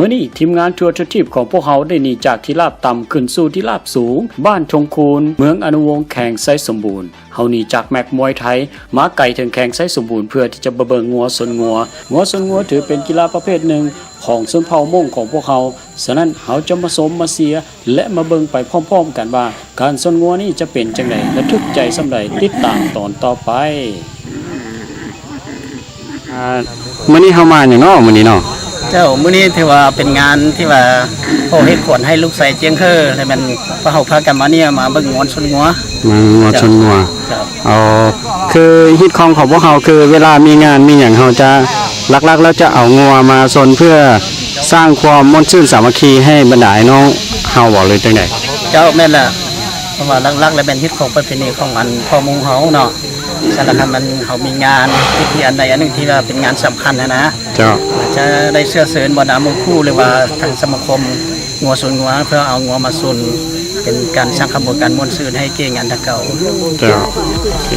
ມື້ນີ້ທີມງານທົ່ວທຸກທີບຂອງພວກເຮົາໄດ້ໜີຈາກທີ່ລາບຕ່ຳຂຶ້ນສູ່ທີ່ລາບສູງ, ບ້ານທົ່ງຄູນ, ເມືອງອະນຸວົງ, ແຂວງໄຊສົມບູນ. ເຮົາໜີຈາກແມັກມວຍໄທມາໄກເຖິງແຂວງໄຊສົມບູນ ເພື່ອທີ່ຈະມາເບິ່ງງົວຊົນງົວ. ງົວຊົນງົວຖືເປັນກິລາປະເພດໜຶ່ງຂອງຊົນເຜົ່າມົ້ງຂອງພວກເຮົາ. ສະນັ້ນ ເຮົາຈະມາຊົມ, ມາເຊຍ ແລະ ມາເບິ່ງໄປພ້ອມໆກັນວ່າ ການຊົນງົວນີ້ຈະເປັນຈັ່ງໃດ ລະຖືກໃຈສ່ຳໃດ. ຕິດຕາມຕອນຕໍ່ໄປ. ອ່າ ມື້ນີ້ເຮົາມາຫຍັງເນາະ ມື້ນີ້ເນາະ? ເຈົ້າ, ມື້ນີ້ຖືວ່າເປັນງານທີ່ວ່າພໍເຮັດຂວັນໃຫ້ລູກໄຊຈຽງເຮີ ແລະແມ່ນພວກເຮົາພາກັນມານີ້ມາເບິ່ງງົວຊົນງົວ. ມາງົວຊົນງົວ. ເຈົ້າ. ອໍ ຄືຮີດຄອງຂອງພວກເຮົາ ຄືເວລາມີງານມີຫຍັງ ເຮົາຈະ ຫຼັກໆແລ້ວຈະເອົາງົວມາຊົນເພື່ອສ້າງຄວາມມ່ວນຊື່ນສາມັກຄີໃຫ້ບັນດາອ້າຍນ້ອງເຮົາບໍ ຫຼືຈັ່ງໃດ? ເຈົ້າ, ແມ່ນແຫຼະ. ເພາະວ່າຫຼັກໆແລ້ວແມ່ນຮີດຄອງປະເພນີຂອງອັນພໍ່ມົ້ງເຮົາເນາະ. ສາລະຄັນມັນເຮົາມີງານພິທີອັນໃດອັນໜຶ່ງທີ່ວ່າເປັນງານສຳຄັນຫັ້ນນະ. ເຈົ້າ. ຈະໄດ້ເຊື້ອເຊີນບັນດາໝູ່ຄູ່ ຫຼືວ່າທາງສະມາຄົມງົວຊົນງົວ ເພື່ອເອົາງົວມາຊົນ ເປັນການສ້າງຂະບວນການມ່ວນຊື່ນໃຫ້ແກ່ງານດັ່ງກ່າວ. ເຈົ້າ. ໂອເຄ.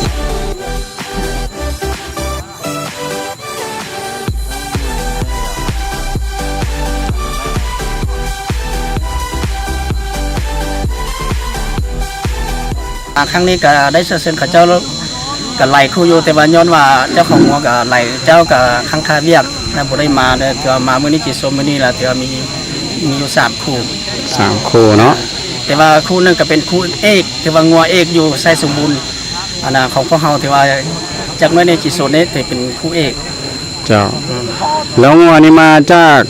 ອ່າ ຄັ້ງນີ້ກະໄດ້ເຊື້ອເຊີນເຂົາເຈົ້າກະຫຼາຍຄູ່ຢູ່ ແຕ່ວ່າຍ້ອນວ່າເຈົ້າຂອງງົວກະຫຼາຍເຈົ້າກະຄ້າງຄາວຽກ ແລະ ບໍ່ໄດ້ມາເດີ. ຖືວ່າມາມື້ນີ້ຊິຊົມມື້ນີ້ລະ ຖືວ່າມີ ມີຢູ່ສາມຄູ່. ສາມຄູ່ເນາະ. ແຕ່ວ່າຄູ່ໜຶ່ງກະເປັນຄູ່ເອກ ຖືວ່າງົວເອກຢູ່ໄຊສົມບູນ ອັນນະ ຂອງພວກເຮົາ ຖືວ່າຈັກໜ້ອຍນີ້ຊິຊົມນີ້ຖືເປັນຄູ່ເອກ. ເຈົ້າ. ອືມ. ແລ້ວງົວນີ້ມາຈາກ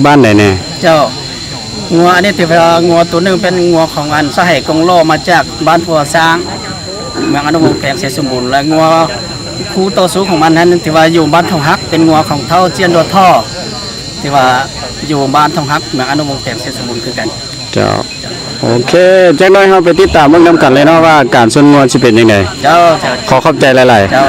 ບ້ານໃດແດ່? ເຈົ້າ, ງົວອັນນີ້ຖືວ່າງົວໂຕໜຶ່ງເປັນງົວຂອງອັນສະຫາຍກົງຫຼໍ່ ມາຈາກບ້ານພົວຊ້າງ ເມືອງອະນຸວົງ ແຂວງໄຊສົມບູນ ແລະ ງົວຄູ່ຕໍ່ສູ້ຂອງມັນນັ້ນຖືວ່າຢູ່ບ້ານທົ່ງຮັກ ເປັນງົວຂອງທ້າວຈຽນໂດດທໍ່ ຖືວ່າຢູ່ບ້ານທົ່ງຮັກ ເມືອງອະນຸວົງ ແຂວງໄຊສົມບູນຄືກັນ. ເຈົ້າ. ໂອເຄ, ຈັກໜ້ອຍເຮົາໄປຕິດຕາມເບິ່ງນຳກັນເລີຍເນາະ ວ່າການຊົນງົວຊິເປັນຈັ່ງໃດ. ເຈົ້າ, ເຈົ້າ. ຂໍຂອບໃຈຫຼາຍໆ. ເຈົ້າ.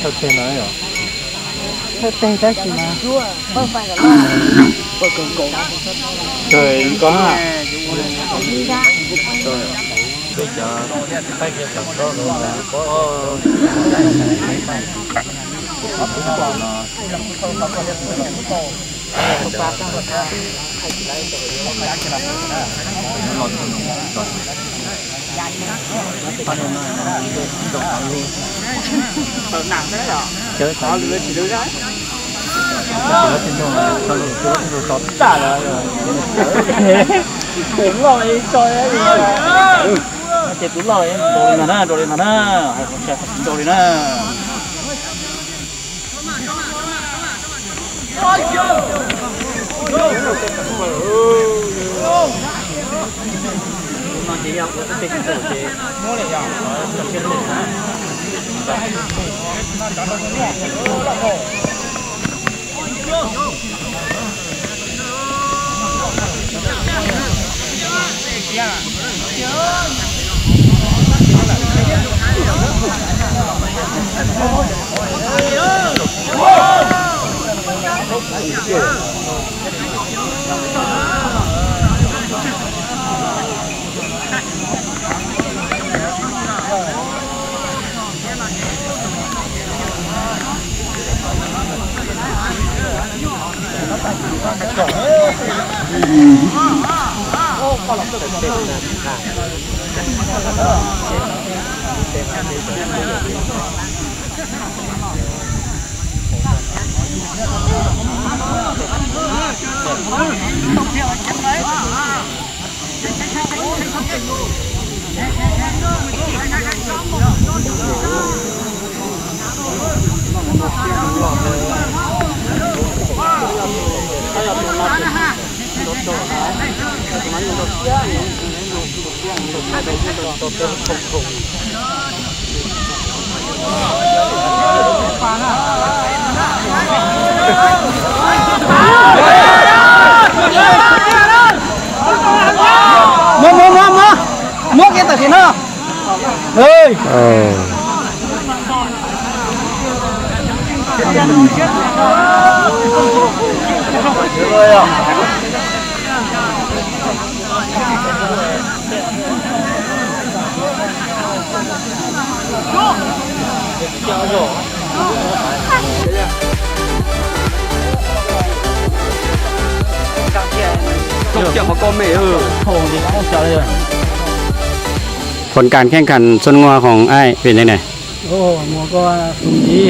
เปิดเพลงหน่อยเหรอ เปิดเพลงได้สินะ เปิดก่อน เปิดก่อน เปิดก่อน ผลการแข่งขันชนงัวของอ้ายเป็นจั่งใด๋? โอ้ งัวก็สูงดี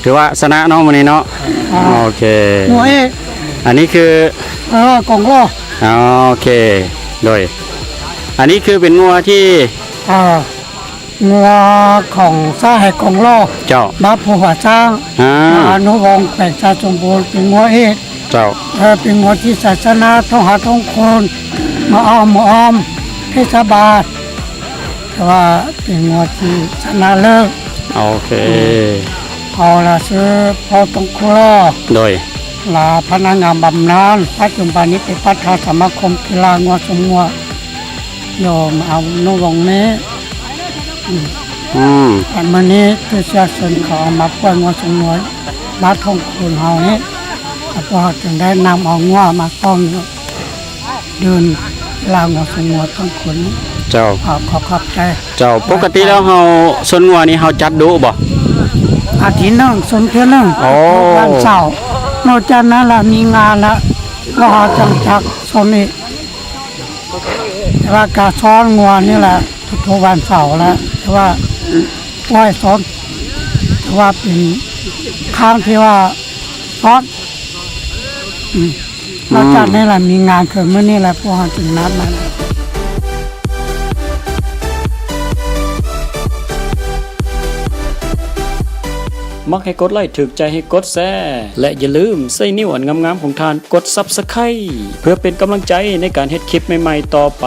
ถือว่าชนะเนาะมื้อนี้เนาะ อ่า โอเค งัวเอก อันนี้คือ เออ กองรอ อ๋อ โอเค โดย อันนี้คือเป็นงัวที่ อ่า งัวของสหายกองรอ เจ้า บ้านภูผาช้าง อ่า อนุวงศ์แขวงไชยสมบูรณ์ เป็นงัวเอก เจ้า เออ เป็นงัวที่ใช้ชนะท้องหาท้องคน มาอ้อม มาอ้อมเทศบาล แต่ว่าเป็นงัวที่ชนะเลิศ โอเค เอาล่ะ ชื่อพ่อต้องครัว โดย ลาพนักงานบำนาญ ปัจจุบันนี้เป็นประธานสมาคมกีฬางัวชนงัว โยมเอานุวงศ์นี้ อืม อืม แต่มื้อนี้คือเชื้อเชิญเขาเอามาปล่อยงัวชนงัว บ้านท่องคูนเฮานี้ แล้วพวกเราจึงได้นำเอางัวมาต้อน เดินลาวงัวชนงัวท่องคูน เจ้า ขอ ขอขอบใจ เจ้า ปกติแล้วเฮาชนงัวนี่เฮาจัดดุบ่? อาทิตย์หนึ่งชนเทื่อหนึ่ง โอ้ วันเสาร์ นอกจากนั้นละมีงานละ ก็เฮาจังจักชนอีก แต่ว่าการซ้อนงัวนี่แหละ ทุกๆวันเสาร์ละ แต่ว่าปล่อยซ้อน แต่ว่าเป็นครั้งที่ว่าซ้อน อืม นอกจากนี้ละมีงานคือมื้อนี้ละ พวกเฮาจึงนัดมา มักให้กดไลก์ ถูกใจให้กดแชร์ และอย่าลืมใส่นิ้วอันงามๆของท่านกด Subscribe เพื่อเป็นกำลังใจในการเฮ็ดคลิปใหม่ๆต่อไป